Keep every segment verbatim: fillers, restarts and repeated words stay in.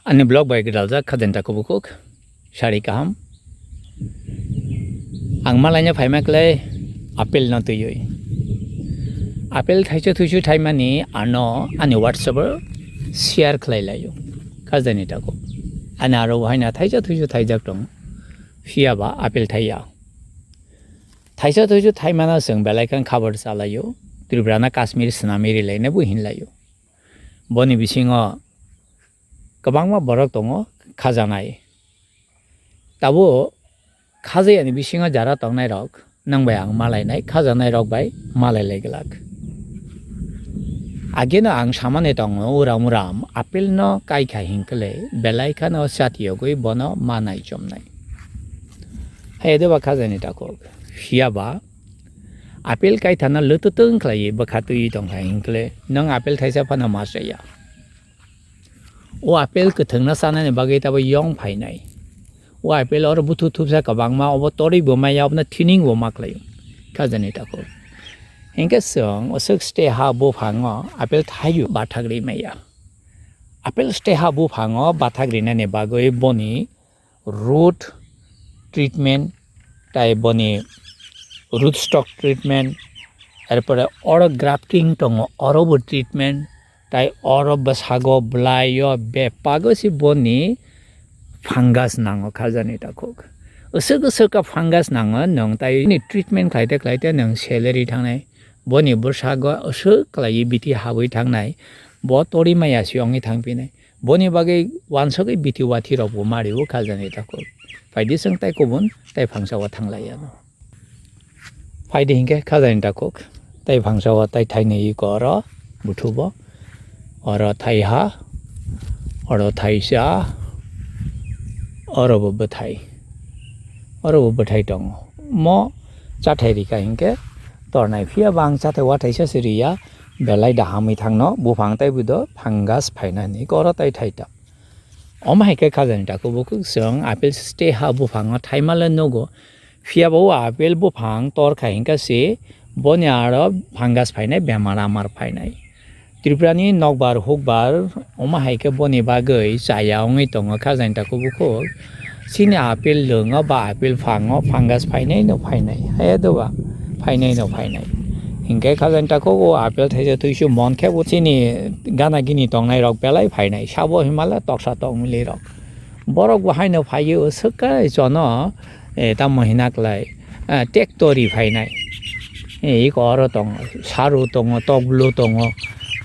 Ani blog bai gwdaljak khajani takhuk bukhuk, sari kaham. Ang malaina phaima khlai apple no twiwi. Apple thaisa thuisu thaimani ano ani WhatsApp o share khlai laio. Khajani takhuk. Ani aro haina thaisa thuisu thaijak tong. Phiya ba apple thaiya. Thaisa thuisu thaimano chwng belai khe khabar chalaio. Tripura na Kashmir swnamwi rilaina bo hinlaio. Boni bisingo kwbangma borok tongo khajanai. Tabuk khajayani bisingo jara tongnairok nwng bai ang malainai, khajanairok bai malailai glak. Ageno ang samani tongo, uram uram apple no kaikha hinkhe belai kheno chatiyogwi bono manai chomnai. Hayadeba khajani takhuk. Phiya ba apple kaithana lwtwtwng khlaiwi bwkha twiwi tongkha hinkhe nwng apple thaisa phano ma chaya. O apple kwthwngno chanani bagwi tabo yong phainai. O apple oro buthu thupsa kwbangma, obo torwi bo maya, obono thining bo ma khlaio. Khajani takhuk. Hinkhe chwng oswk stay ha buphango apple thaio bathak ri maya. Apple stay ha buphango bathak rinani bagwi boni root treatment, tai boni root stock treatment, erpore oro grafting tongo, oro bo treatment, tai oro bwsago bwlaio bepago se boni fungus nango khajani takhuk. Usuk usuk ka fungus nango, nwng tai ni treatment khlaite khlaite nwng salary thangnai. Boni bwsago usuk khlaiwi bithi habwi thangnai. Bo tori maya si wngwi thangphinai. Boni bagwi wansugwi bithi wathi rok bo mario khajani takhuk. Phaidi chwng tai kubun tai phangsa o thanglaiya. Phaidi hinkhe khajani takhuk. Tai phangsa o tai thainwi iko oro buthubo. Oro thaiha, oro thaisa, oro bo bwthai. Oro bo bwthai tongo. Mo chathai rika hinkhe tornai phiya ba ang chathai wathaisa se riya. Belai da hamwi thangno buphang tai budo fungus phainani koro tai thaita. Omo hai khe khajani takhuk bukhuk chwng apple stay ha buphango thaimale nugo. Phiya ba o apple buphang tor kha hinkha se boni aro fungus phainai, bemar amar phainai. Tripura ni nokbar hukbar omo hai khe boni bagwi chaya wngwi tongo khajani takhuk bukhuk. Chini apple lwngo ba apple phango fungus phainai no phainai. Haya doba phainai no phainai. Hinkhe khajani takhuk o apple thaisa thuisu mon khe bo chini gana gini tongnai rok belai phainai. Sabo himala toksa tokmili rok. Borok bo haino phaiwi swkha chono, eh, tamo hina klai, eh, tractor ri phainai. Eh, iko oro tongo, saru tongo, tokblu tongo,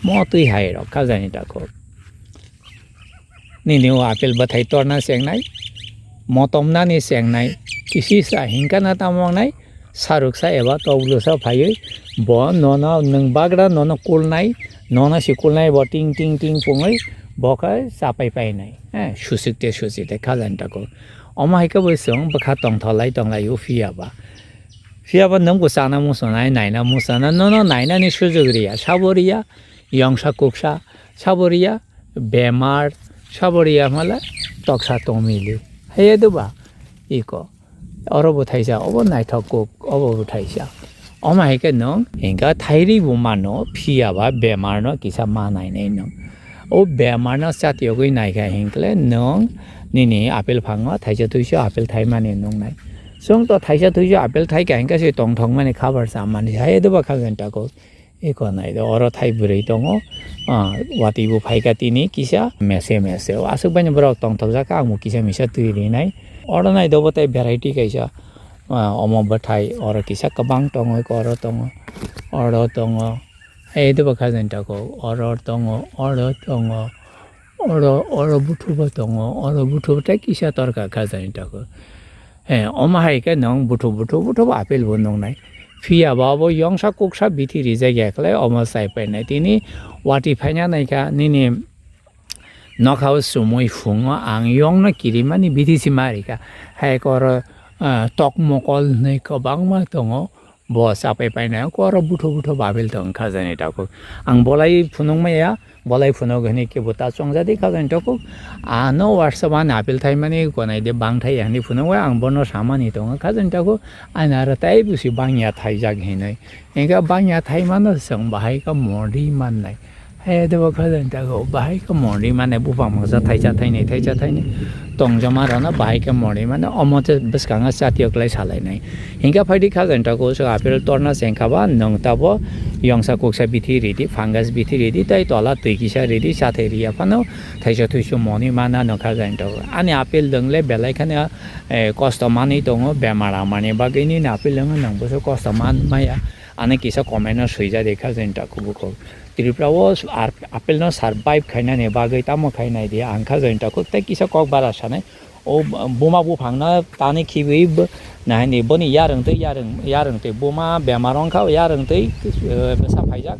mo twi hai rok khajani takhuk. Nini o apple bwthai torna chengnai, motom nani chengnai, kisi sa hinkha na tamo wngnai, saruksa eba tokblusa phaiwi bo nono nwng bagra nono kulnai, nono si kulnai bo ting ting ting pungwi bo khe chapai painai, eh, suchik te suchik te khajani takhuk. Omo hai khe bo chwng bwkha tongtholai tonglai o phiya ba. Phiya ba nwng bo chana muchunai, naina muchunai, nono nainani sujok riya, sabo riya, yongsa kuksa, sabo riya, bemar, sabo riya mala toksa tongmili. Heye doba iko. Oro bo thaisa, obo naithok kuk, obo bo thaisa. Omo hai khe nwng hinkha thairwi bo mano, phiya ba bemar no kisa ma nainai nwng. O bemar no chatiyogwi naikha hinkhe nwng nini apple phango thaisa thuisu apple thaimani nungnai. Chwng to thaisa thuisu apple thaikha hinkhe se tongthokmani khabar chamani. Heye doba khajani takhuk. Eko nai do, oro thai bwrwi tongo, ah, watwi bo phaikha tini kisa mese mese. O aswk baino borok tongthokjak kha, ang bo kisa misa twi rinai. Oro nai do bo tei variety kaisa, ah, omo bwthai, oro kisa kwbang tongo, eko oro tongo, oro tongo. Ei do bo khajani takhuk, oro tongo, oro tongo. Oro, oro buthubo tongo, oro buthubo tei kisa torkha khajani takhuk. He, omo hai khe nwng buthu, buthu, buthubo apple bo nungnai. Phiya ba obo yongsa kuksa bithi rijak ya khlai omo chai painai. Tini watwi phaina naikha nini nokha o chumui phungo ang yongno kirimani bithi si ma rikha. Hai khe oro, ah, tok mokol hinwi kwbangma tongo. Bo chapai painai, koro buthu buthu babil tong khajani takhuk. Ang bolai phunuk maya, bolai phunuk hwnwi kebo ta chongjadi khajani takhuk. Ano WhatsApp ani apple thaimani konai de bang thai hwnwi phunuk bai ang bono samani tongo khajani takhuk. Ani aro tai busi bangya thaijak hinwi. Engkha bangya thaimano chwng bahai kha modi mannai. Hai debo khajani tako bahai khe monri mane buphang mangsa thaisa thainwi, thaisa thainwi tongjama rwna bahai khe monri mane omo tei bwskango chatiyok lai salainai. Hinkhe phaidi khajani tako so apple torna chengkha ba nwng tabo yongsa kuksa bithi ridi, fungus bithi ridi, tei tola twi kisa ridi, chathai riya phano thaisa thuisu monwi mana no khajani tako. Ani apple dwngle belai kheno, eh, kosto manwi tongo, bemar amani bagwi nini apple dwngo nwng boso kosto man maya. Ani kisa comment no swijak de khajani tako bukhuk. Tripura o ar-, apple no survive khainani bagwi tamo khainai di ang khajani tako tei kisa kok bara sanai. O buma buphang no tani khibi b-, nahini boni yarwng tei yarwng, yarwng tei buma bemar wngkha yarwng tei, eh, bwsa phaijak.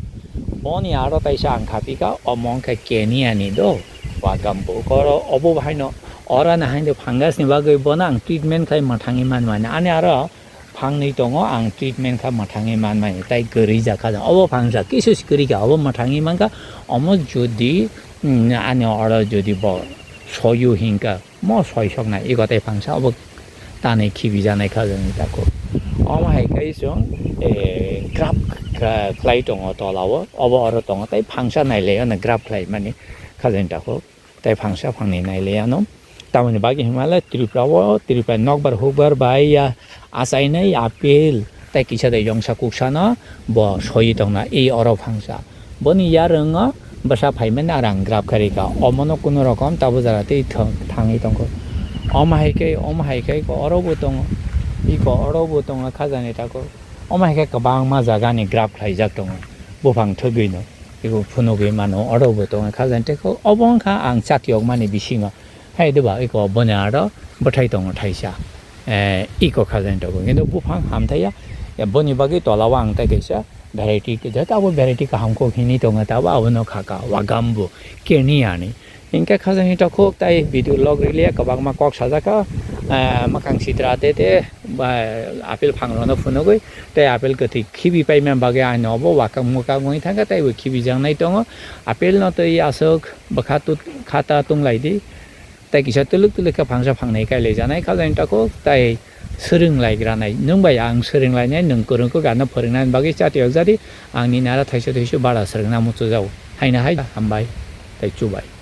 Boni aro taisa ang khapikha omo wngkha keniani do. Wagambo koro obo bahaino oro nahini fungus ni bagwi bono ang treatment khai mwthangwi manmani. Ani aro phangnwi tongo ang treatment kha mwthangwi manmani tei kwrwi jakha jang. Obo phangsa kisu se kwrwi kha obo mwthangwi mankha. Omo jodi, mm, ani oro jodi bo soyu hinkha mo soisoknai ego tei phangsa obo tanwi khibijaknai kha jani tako. Omo hai khe chwng, eh, graph kha-, khlai tongo tola o obo oro tongo tei phangsa nailai ono graph khlai mani kha jani tako. Tei phangsa phangni nailai ano. Tamoni bagwi hwnmale Tripura o, Tripura nokbar hukbar bai ya achainai apple tei kisa de yongsa kuksano bo soi tongna i oro phangsa. Boni yarwngo bwsa phaimani arang grab kharika. Omono kunu rokom tabo jara tei thang-, thangwi tongkho. Omo hai khe, omo hai khe ko oro bo tongo. I ko oro bo tongo khajani tako. Omo hai khe kwbangma jagani grab khlaijak tongo. Buphang thwgwino. Iko phunugwi mano, oro bo tongo khajani tei kho obo wngkha ang chatiyokmani bisingo. Hai diba, iko boni aro bwthai tongo thaisa. Eh, iko khajani tongo. Kintu buphang hamthaiya, ya boni bagwi tola o ang tei kaisa variety, je abo variety kaham kok hini tongo, tabo abono khaka, wagambo, keniyani. Hinkhe khajani tokhok tai video log riliya kwbangma kok sajaka, eh, mwkhang sitra tete, ba, apple phangrokno phunugwi tei apple kwthwi khibi paima bagwi ani obo wakang mwkang wngwi thangkha tei bo khibijaknai tongo. Apple no tei aswk bwkha tut-, khata tunglaidi tei kisa twlwk twlwk khe phangsa phangnai kailaijaknai khajani tokhok tai swrwnglaigranai. Nwng bai ang swrwnglainai, nwng kwrwngkuk ano phwrwngnani bagwi chatiyokjadi, ang nini aro thaisu thaisu bara swrwngna muchungjao. Haino hai hambai tei chubai.